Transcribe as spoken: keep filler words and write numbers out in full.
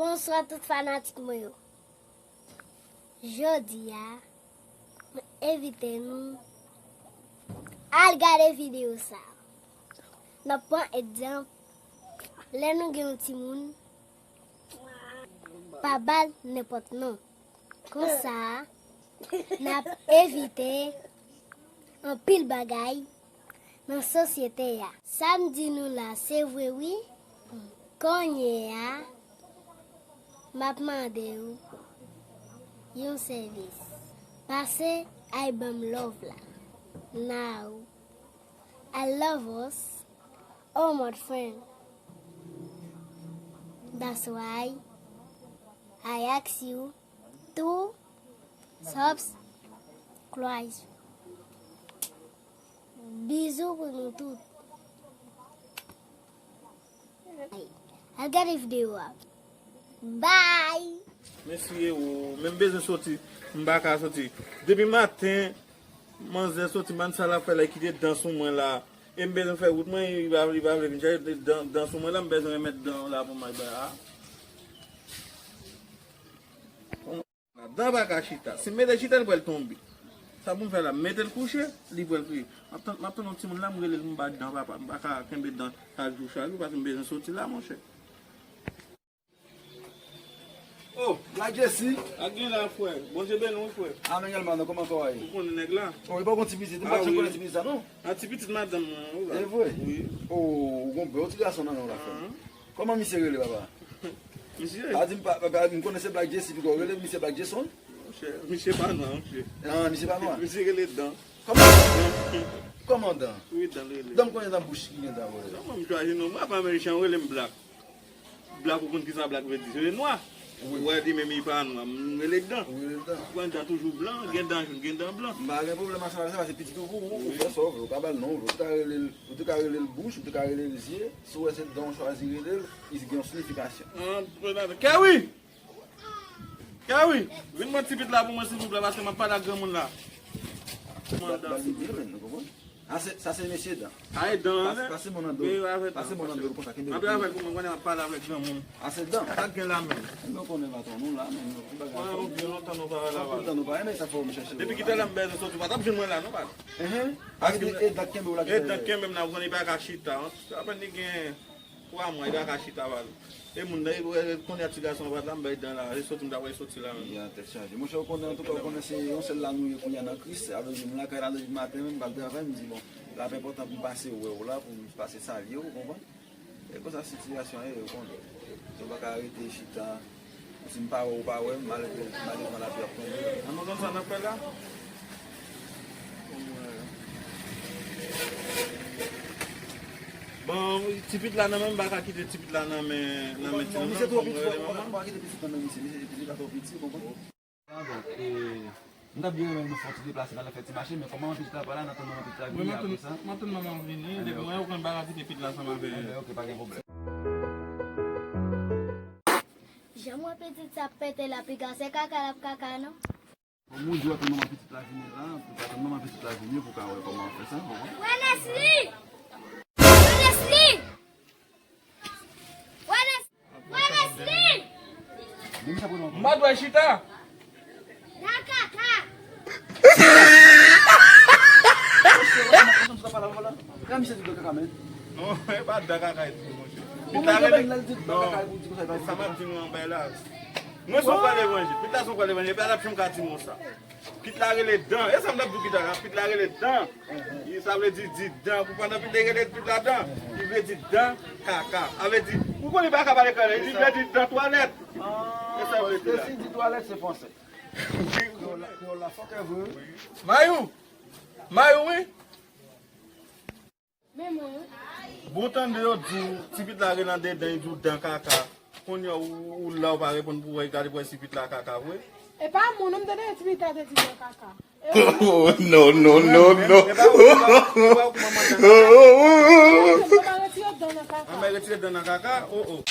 Bonswa tout fanatik mwen yo. Jodi a, mwen envite nou al gade videyo sa. N ap pran egzanp, lè nou gen yon timoun, pa ba l nenpòt non. Konsa, n ap evite anpil bagay nan sosyete a. Sa m di nou la, se vre wi. Kounye a, m ap mande w yon sèvis. Pase al ban m love la. Now, I love us. Oh, my friend. That's why I ask you to subscribe. Bizou pou nou tout. Al gade videyo a. Bye! Mesye, o, men m bezwen soti. M pa ka soti. Depi maten, manzè soti, m pa konn sa l ap fè la, li kite dan sou mwen la. E m bezwen fè wout mwen, li pa, li pa vle vin chèche dan, dan sou mwen la, m bezwen remèt dan la pou mwen bay a. Dan pa ka chita. Si m mete l chita, li pral tonbe. Sa pou m fè la, m mete l kouche, li pral kriye. M ap tann, m ap tann yon timoun la, m rele l, m ba dan papa. M pa ka kenbe dan chak jou, chak jou, paske m bezwen soti la, monchè. Oh, Black Jesse. Ak gen la, frè. Bondye beni w, frè. Amen, Elmano, kòman kò a ye? Ou konnen nèg la? Oh, e pa gon ti pitit, m pa janm konnen ti pitit sa, non? A, ti pitit madanm mwen, wi, la. E vre? Wi. Oh, ou gon bèl ti gason nan men w la, frè. Kòman misye rele, papa? Misye? Pa di m pa, pa, pa, m konnen se Black Jesse, piko rele misye Black Jason. Monchè, misye pa nwa, monchè. Ah, misye pa nwa? Misye rele Dan. Kòman? Kòman Dan? Wi, Dan rele. Dan m konnen dan bouch ki gen dan, vre. Non, mwen m chwazi non. Mwen pa menm jan rele m Black. Black, ou konn kisa Black vle di? Se nwa. Wi. Ou wè li menm li pa nwa, m rele l Dan. Ou rele l Dan. Ou wè dan toujou blan, gen dan joun, gen dan blan. M pa gen pwoblèm ak sa, se pitit ou pou ou, ou fè sa w vle, ou ka ba l non, ou ka rele l, ou te ka rele l bouch, ou te ka rele l zye, si w wè se dan w chwazi rele l, li gen yon siyifikasyon. An, Kerry! Kerry! Vin mwen ti pit la pou mwen silvouplè, paske m ap pale ak granmoun la. Kòmandan, silvouplè. Ba l byen, men, nou konprann? A, se, sa se mesye Dan. A, e Dan an, pase men w nan do l. Pase men w nan do l konsa, kenbe l. Antre avè l pou mwen, konnen m ap pale avèk granmoun. A, se Dan. Sa k gen la menm? Nou konnen patwon nou la, men nou, ki bagay. Mwen, nou byen lontan nou pa wè la, anpil tan nou pa wè, men sa fè w m chèche w la. Depi ki talè m bezwen soti, ou pa t ap jwenn mwen la, non, pa. Enhen. Paske e Dan k kenbe w la, e Dan k kenbe m la, ou konnen li pa ka chita, an. Apèn li gen twa mwa, li pa ka chita, pa. E moun nan, e, e, konnen a ti gason an pa t la, m bay Dan la, e soti m ta pral soti la menm. Ya, tèt chaje. Monchè, ou konnen, antouka, ou konnen se yon sèl la nou ye kounye a nan Kris, alò, m lakay la depi maten, m pral travay, m di, bon, l ap enpòtan pou m pase wè w la, pou m pase salye w, ou konprann? E konsa sitiyasyon an ye, ou konnen. Ou pa ka rete chita, si m pa wè w, ou pa wè m, malere-, malerezman lapli ap tonbe. An nou konn sa n ap fè la? Bon, ti pit la nan men m, m pa ka kite ti pit la nan men, nan men ti nonm nan, fò m rele manman. Misye twò piti, fò pa kite pitit lan nan misye, misye, pitit la twò piti, ou konprann? Bon, e, m t ap byen renmen nou fè yon ti deplase, n al fè ti mache, men kòman pitit la pa la, n atann manman pitit la vini apre sa. Mwen atann manman vini, depi mwen, ou konn pa ka kite pitit la ansanm avè l. Enben, ok, pa gen pwoblèm. Jan m wè pitit sa ap pete la, piga se kaka l ap kaka, non? Bon, moun di w atann manman pitit la vini la, pou w atann manman pitit la vini pou w ka wè kòman w ap fè sa, ou konprann? Wè Nesly! Wè Nesly! Wè Nesly! Wè Nesly! Madway chita! Nan kaka! Nan misye di kaka, men. Non, e pa dan kaka, e di, monchè. Ou menm lè l di dan kaka, ou di konsa, e pa sa m ap di nou an bay la. Mwen se yon frè levanjil. Pit la se yon frè levanjil. Epi adapsyon m ka di nou sa. Pit la rele Dan. E sa m t ap di w pit la, pit la rele Dan. E sa vle di, di Dan. Pou pandan pit la rele pit la Dan, li vle di dan kaka. Sa vle di, ou konn li pa ka pale kreyòl, li vle di dan twalèt. E sa vle di la. Desi di twalèt, se fransè. Kreyòl la, kreyòl la fòkè vre. Mayou! Mayou, wi! Men mwen. Bon, tande yo di w, ti pit la rele andedan, li di w dan kaka. Kounye a, ou, ou la, ou pa reponn pou wè, gade pou wè si pit la kaka vre. E pa mwen, non, m tande ti pit la te di dan kaka. Oh, no, no, no, no. E pa ou, e pa ou, e pa ou ki manman dan kaka. Mwen pa retire dan nan kaka. Mwen retire dan nan kaka? Oh, oh.